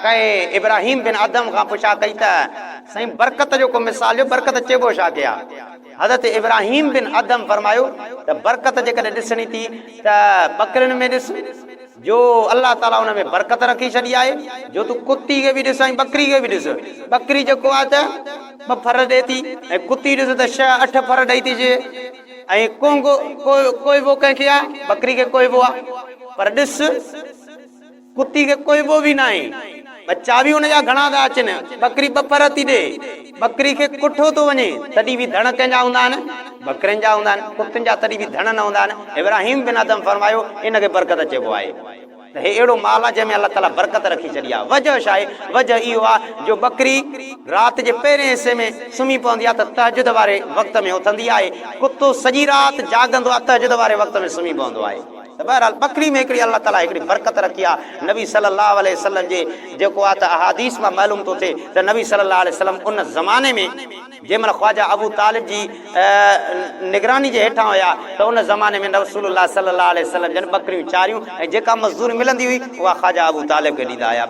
ڪنهن ابراهيم بن ادهم کان پڇا ڪئي ته، سائين برڪت جو ڪو مثال ڏيو، برڪت چئبو ڇا کي آ؟ حضرت ابراهيم بن ادهم فرمايو ته برڪت جيڪڏهن ڏسڻي ٿي ته ٻڪرين ۾ ڏس، جو الله تعاليٰ ان ۾ برڪت رکي ڇڏي آهي، جو تون ڪتي کي به ڏس ۽ ٻڪري کي به ڏس، ٻڪري جيڪو آهي ته ٻه ڦر ڏئي ٿي ۽ ڪتي ڏس ته ڇهه اٺ ڦر ڏئي ٿي ڇي ۽ ڪونگو ڪوئبو ڪنهن کي آهي؟ ٻڪري کي ڪوئبو آهي پر ڏس ڪتي کي ڪوئبو به ناهي. ٻچا به ان جا گهڻا ٿا اچن. ٻڪري ٻه ڦر ٿي ڏي. ٻڪري کي ڪٺو ٿو وڃي. تڏهن به ڌڻ ڪنهن جا هوندا آهن؟ ٻڪرين جا هوندا آهن. ڪتن جا تڏهن به ڌڻ نه هوندا آهن. ابراهيم بن ادهم فرمايو، ان کي برڪت چئبو آهي. ته هي اهڙو مال آهي جنهن ۾ الله تعاليٰ برڪت رکي ڇڏي آهي. وجهه ڇا آهي؟ وجهه اهو آهي جو ٻڪري رات جي پهرين حصي ۾ سمهي پوندي آهي ته تهجد واري وقت ۾ اٿندي آهي. ڪتو سڄي رات جاڳندو آهي تهجد واري وقت ۾ سمهي پوندو آهي. ته بهرحال ٻڪري ۾ هڪڙي الله تعاليٰ هڪڙي برڪت رکي آهي، نبي صلي الله عليه وسلم جي جيڪو آهي ته احاديث مان معلوم ٿو ٿئي ته نبي صلي الله عليه وسلم ان زماني ۾ جنهن مهل خواجه ابو طالب جي نگراني جي هيٺان هيا ته ان زماني ۾ رسول الله صلي الله عليه وسلم جن ٻڪريون چاريون ۽ جيڪا مزدوري ملندي هئي اها خواجه ابو طالب کي ڏيندا هيا.